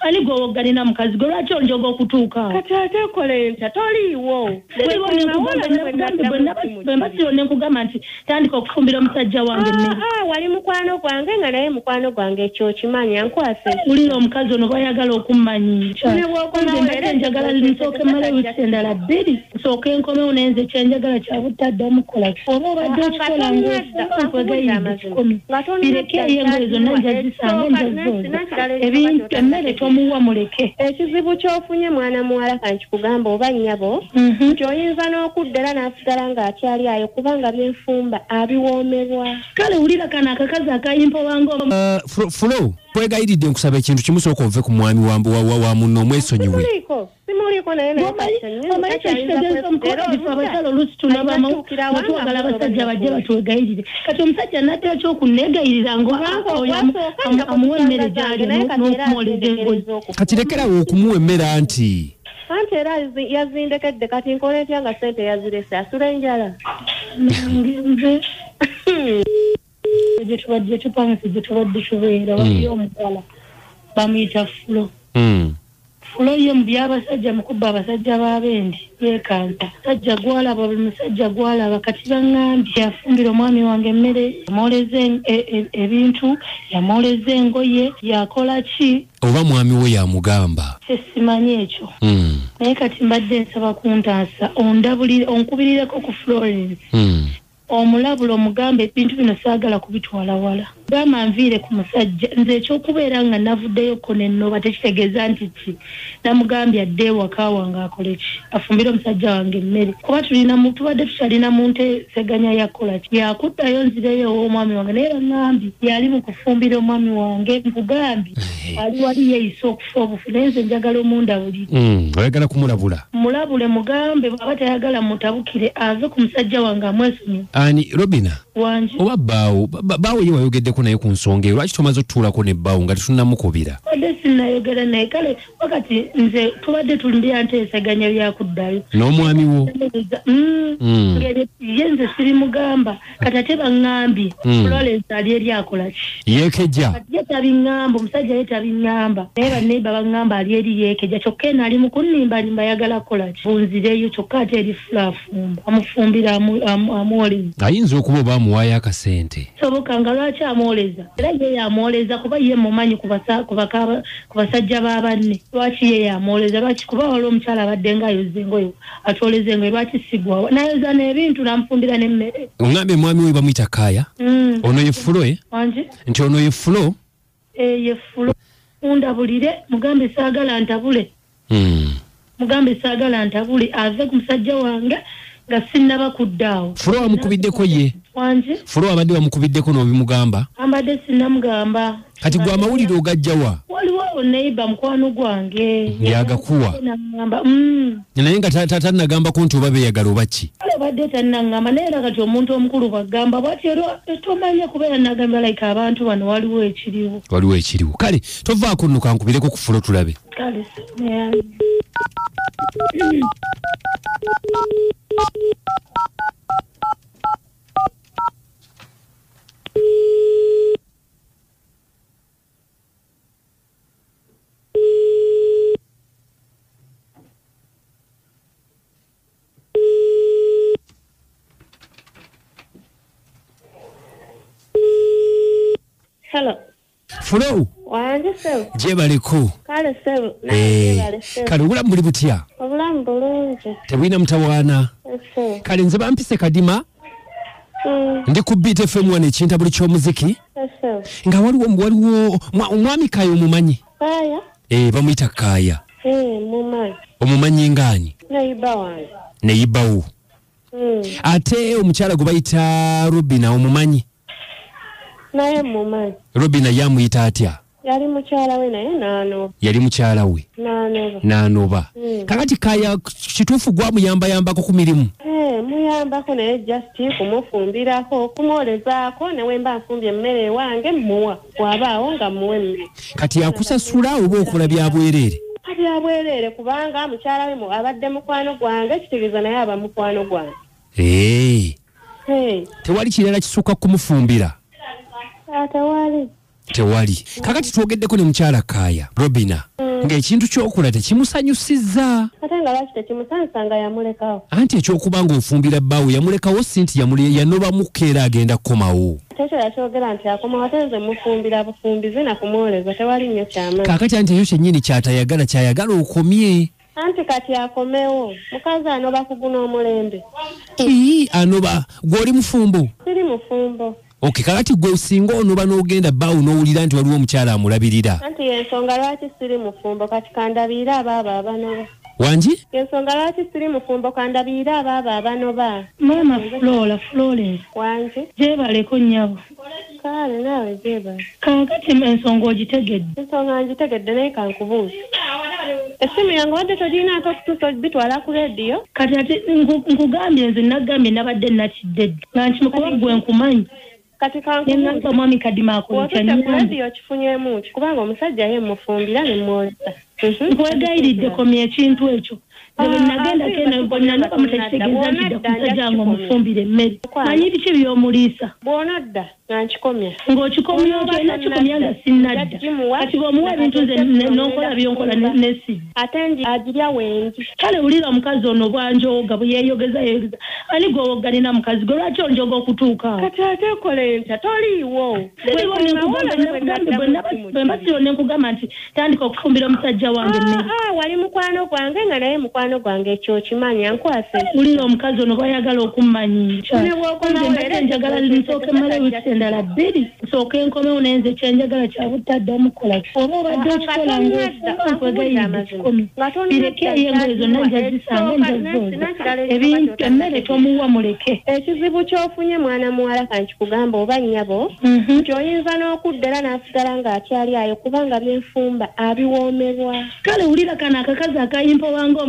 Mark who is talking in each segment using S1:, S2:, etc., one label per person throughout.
S1: Ani gw'owogganina mukazi gwe, lwaki onjoga okutuuka awo?
S2: Kati ate nkole ntya? Toliiwo.
S1: Bwe mba siriwo ne nkugamba nti tandika okufumbira omusajja wange emmere.
S2: Ah, wali mukwano gwange nga naye mukwano gwange, ekyo okimanya. Nkwasa.
S1: Wulira omukazi ono bw'ayagala okummanyiira.
S2: Ne bw'okomawo
S1: Nze mbadde
S2: era
S1: njagala nsooke mmale wiiki endala 2, nsooke nkomewo, naye nze kyenjagala kya butaddamu kukola. Oba obadde okikola ng'ofumba, nkwegayiridde kikome. Bireke eyo, engoye zonna nja zisanga, nja zooza. Ebintu, emmere tomuwa, muleke.
S2: Ekizibu ky'ofunye, mwana muwala, kankikugamba oba nnyabo, nti oyinza n'okudda era n'asigala ng'akyali ayo, kubanga byenfumba abiwoomerwa.
S1: Kale wulira kano akakazi akayimpa wange.
S3: Fulo, kwegayiridde nkusaba ekintu kimu, sooka ove ku mwami wa munno, omwesonyiwe.
S2: Simuliiko, simuliiko, naye naye
S1: Omanyi kyekitegeeza omukola? Abakyala oluusi tunabamu nga twagala abasajja bajje batwegayirire. Kati omusajja naddala kyokunneegayirira nga oyo amuwa emmere gy'alya n'okumwoleza engoye.
S3: Kati lekerawo okumuwa emmere anti.
S2: Anti era yazindekedde. Kati nkole ntya nga sente yazirese? Asula enjala.
S1: Nze gye tubadde tupangisa, gye tubadde tubeera, waliyo omuwala bamuyita Fulo. Fulo ye mu byabasajja, mu kubba abasajja b'abendi yeekanta. Musajja gwalaba, buli musajja gwalaba. Kati baŋŋambye yafumbira omwami wange emmere, yamwoleza ebintu, yamwoleza engoye, yakola ki.
S3: Oba mwami we yamugamba?
S1: Kyesimanyi ekyo. Naye kati mbadde nsaba kuntaasa, ondabulire, onkubirireko ku Florence, omulabula, omugambe ebintu bino saagala kubitwala wala. Gamba nviire ku musajja. Nze ekyokubeera nga navuddeyoko nennoba tekitegeeza nti ki namugambye adde ewaka wange akole ki, afumbire omusajja wange emmere, kuba tulina tubadde tukyalina mu nteeseganya yakola ki, yakuddayo nzireyo ow'omwami wange. Naye baŋŋambye yali mu kufumbira omwami wange. Nkugambye ali wali yeeyisa okufa obufu, naye nze njagala omundabulire.
S3: Oyagala kumulabula?
S1: Mulabule, mugambe bw'aba tayagala mutabukire, ave ku musajja wange, amwesonyiwe.
S3: Ani, Robina?
S1: Wangi.
S3: Oba bbaawo, bbaawo ye wayogeddeko naye ku nsonga eyo? Lwaki tomaze otutuulako ne bbaawo nga tetunnamukubira?
S1: Badde sinnayogera naye. Kale wakati nze tubadde tuli nteeseganya byakuddayo
S3: n'omwami wo.
S1: Ng'ebyo ye nze sirimugamba. Kati ate baŋŋambye Florence ali eri akola ki?
S3: Yeekejja.
S1: Kati ye tabiŋŋamba, omusajja ye tabiŋŋamba, naye banneiba baŋŋamba ali eri yeekejja. Kyokka eno ali mu kunnimbalimba, ayagala kukola ki, bunzireyo. Kyokka ate eri Fulo afumba, amufumbira, amwoleza.
S3: Ayinza okuba oba amuwaayo akasente.
S1: Soboka nga lwaki amwoleza? Era ye yamwoleza, kuba ye mumanyi ku basajja ba banne. Lwaki ye yamwoleza? Lwaki? Kuba waliwo omukyala abadde nga ayoza engoye, atwoleza engoye. Lwaki sigwawa nayoza n'ebintu namufumbira n'emmere?
S3: Oŋŋambye mwami we bamuyita Kaaya? Ono ye Fulo, eh?
S1: Wangi.
S3: Nti ono ye Fulo?
S1: Eh, ye Fulo. Mundabulire, mugambe saagala ntabule. Mugambe saagala ntabule, ave ku musajja wange nga sinnaba kuddaawo.
S3: Fulo wamukubiddeko ye?
S1: Wangi.
S3: Fulo abadde wamukubiddeko n'obimugamba?
S1: Ambadde sinnamugamba.
S3: Kati gwe amawulire ogajjawa?
S1: Waliwo awo neighbour mukwano gwange.
S3: Yagakuwa?
S1: Naŋŋamba.
S3: Naye nga tannagambako nti oba beeyagala oba ki?
S1: Kale badde tannaŋŋamba, naye era kati omuntu omukulu bw'agamba bw'ati, era tomanya kubeera nagamba like abantu bano waliwo ekiriwo.
S3: Waliwo ekiriwo. Kale tovaako nno, kankubireko ku Fulo tulabe.
S1: Kale naye.
S2: Hello.
S3: Fulo.
S2: Wange ssebo.
S3: Gyebaleko.
S2: Kale ssebo, naye gyebale ssebo.
S3: Kale obulamu buli butya?
S2: Obulamu bulungi.
S3: Tebulina mutawaana?
S2: Ssebo.
S3: Kale nze bampise Kadima. Ndi ku Beat FM wano, ekintabuli ky'omuziki.
S2: Ssebo.
S3: Nga waliwo omwami Kaaya, omumanyi?
S2: Kaaya?
S3: Eh, bamuyita Kaaya.
S2: Eh, mumanyi.
S3: Omumanyi ngaani?
S2: Neighbour wange.
S3: Neighbour wo? Ate omukyala gwe bayita Robina, omumanyi?
S2: Naye mumanyi.
S3: Robina ye amuyita atya?
S2: Yali mukyala we, naye n'anoba.
S3: Yali mukyala we?
S2: N'anoba.
S3: N'anoba. Kakati Kaya, kituufu gwamuyambayambako ku mirimu?
S2: Eh, muyambako, naye just kumufumbirako, kumwolezaako, ne wemba nfumbye emmere ewange muwa, bw'abaawo nga muwa emmere.
S3: Kati akusasula oba okola bya bwereere?
S2: Bya bwereere, kubanga mukyala we abadde mukwano gwange, kitegeeza naye aba mukwano gwange.
S3: Ee.
S2: Hey.
S3: Tewali kirala kisukka kumufumbira?
S2: Tewali.
S3: Tewali. Kakati twogeddeko ne mukyala Kaaya Robina ng'ekintu ky'okola tekimusanyusizza.
S2: Ate nga lwaki tekimusanyusa nga yamulekawo?
S3: Anti ekyokuba ng'ofumbira bbaawe yamulekawo si nti yanobamuko era agenda kukomawo.
S2: Tekyo yakyogera nti akomawo, ate nze mufumbira bufumbizi na kumwoleza, tewali nnyo kyamaanyi.
S3: Kaakati anti ekyo kyennyini kyatayagala, kyayagala okomye.
S2: Anti kati akomewo, mukazi anoba kuguna omulembe.
S3: Ii, anoba, gwe oli mufumbo?
S2: Siri mufumbo.
S3: Okay, kakati gwe singa onoba n'ogenda bbaawo n'owulira nti waliwo omukyala amulabirira.
S2: Anti ensonga lwaki siri mufumbo, kati kandabirire abaabo abanoba.
S3: Wangi?
S2: Ensonga lwaki siri mufumbo, kandabirire abaabo abanoba.
S1: Maama Flora, Florence.
S2: Wangi?
S1: Gyebaleko nnyabo.
S2: Kale naawe gyebale.
S1: Kaakati ensonga ogitegedde.
S2: Ensonga ngitegedde naye kankubuuze. Essimu yange wadde togirinaako okutuusa bitwala ku leediyo?
S1: Kati ate nkugambye nze nagambye nabadde nakidde dda. Nga nkimukuba gwe nkumanyi.
S2: Kati kankubuuze.
S1: Mwami Kadima akola kya
S2: Ku leediyo kifunyeemu ki? Kubanga omusajja ye mufumbira ne mwolesa.
S1: Nkwegayiridde komya ekintu ekyo. Nze nagenda kena nanoba mutakitegeeza nti dda ku musajja nga omufumbira emmere. Manyi biki by'omuliisa?
S2: Bw'onadda nga nkikomya.
S1: Ng'okikomya otya? Nakikomya nga sinnadda. Kati bw'omuwa ebintu nze n'onkola by'onkola nesijja.
S2: Ate agirya wengi.
S1: Kale wulira omukazi ono bw'anjooga bwe yeeyogeza yeeyogeza. Ani gw'owogganina mukazi gwe lwaki onjooga okutuuka awo?
S2: Kati ate okola ntya? Toliiwo.
S1: Bwe mbasiro ne nkugamba nti tandika okufumbira omusajja wange emmere.
S2: Wali mukwano gwange nga naye mukwano gwange ekyo okimanya nkwase.
S1: Wulira omukazi ono bw'ayagala okummanyiira. Nze njagala nsooke mmale wiiki endala 2 nsooke nkomewo naye nze kyenjagala kya butaddamu kukola. Oba obadde okikola ng'ofumba nkwegayiridde kikomye. Bireke eyo engoye zonna nja zisanga nja zooza. Ebintu emmere tomuwa muleke.
S2: Ekizibu ky'ofunye mwana muwala kankikugamba oba nnyabo nti oyinza n'okudda era n'asigala ng'akyali ayo kubanga byenfumba abiwoomerwa.
S1: Kale wulira kano akakazi akayimpa wange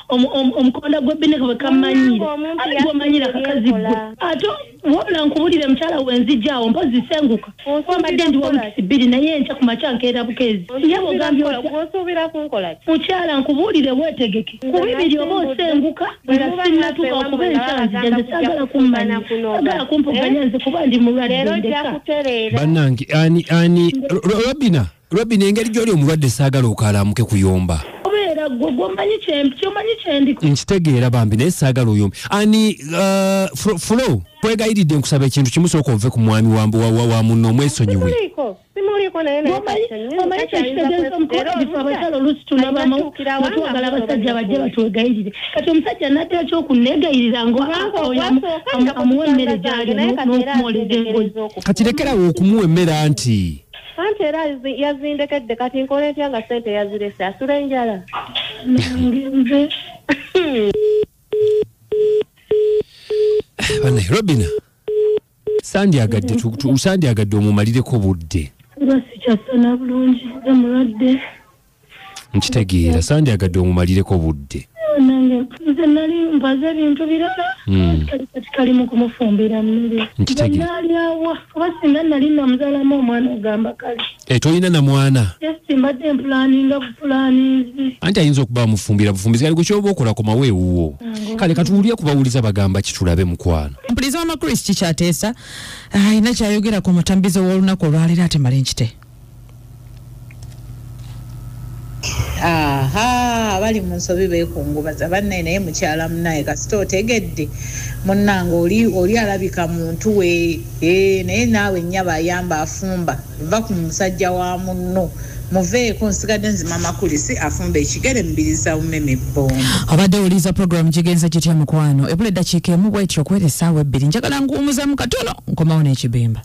S1: omukonda gw'ebbineka bwe kammanyiira. Ate gw'omanyira akakazi gwe. Ate wabula nkubulire mukyala we nzijjaawo mpozi senguka. Mbadde ndi wa wiiki 2 naye enkya ku makya nkeera bukeezi. Yebo ogambye otya?
S2: Gw'osuubira kunkola ki?
S1: Mukyala nkubuulire weetegeke. Ku bibiri oba osenguka nga sinnatuuka okuba enkya nzija nze saagala kummanya. Saagala kumpoganya nze kuba ndi mulwadde ndeka.
S3: Bannange ani Robina engeri gy'oli omulwadde saagala okaalamuke kuyomba.
S1: Obeera gwe gw'omanyi kyomanyi kyendiko.
S3: Nkitegeera bambi naye saagala oyombe. Ani Flo kwegayiridde nkusaba ekintu kimu sooka ove ku mwami wa munno omwesonyiwe.
S2: Simuliiko naye
S1: omanyi kyekitegeeza omukola abakyala oluusi tunabamu nga twagala abasajja bajje batwegayirire. Kati omusajja n'addala ky'okunneegayirira nga amuwa emmere gy'alya n'okumwoleza engoye.
S3: Kati lekerawo okumuwa emmere anti.
S2: Anti era yazindekedde kati nkola ntya nga ssente yazirese asula enjala.
S1: Nze.
S3: Bannaye Robina sandyagadde omumalireko budde.
S1: Kuba sikyasana bulungi nze mulwadde.
S3: Nkitegeera sandyagadde omumalireko budde.
S1: Nange nze nali mpaze ebintu birala. Kati kali mu kumufumbira mmere.
S3: Nkitegeera.
S1: Nali awa kuba singa nali namuzaalamu omwana ogamba kale.
S3: Tolina na mwana?
S1: Yes, mbadde mpulaninga bupulaninzi.
S3: Anti ayinza okuba amufumbira bufumbizi kale gwe ky'oba okola komawo ewuwo. Kale katuwulire kubawuliza bagamba kitulabe mukwano.
S4: Mpuliza wa Chris kikyateesa alina kyayogera ku mutambizi w'olunaku olwaleero ate male nkite.
S5: Aha, abali mu nsobi beekungubaza bannaye naye mukyala munnaye kasita otegedde munnange oli alabika muntu we naye naawe nnyabo ayamba afumba va ku musajja wa munno muveeko nsigadde nzima Makulisi afumba ekigere mubiriza umeme bbombo.
S4: Obadde owuliriza program kigenze kitya mukwano ebula eddakiika emu bwetyo okwera essaawa 2 njagala nkuwummuzamu katono nkomawo n'ekibimba.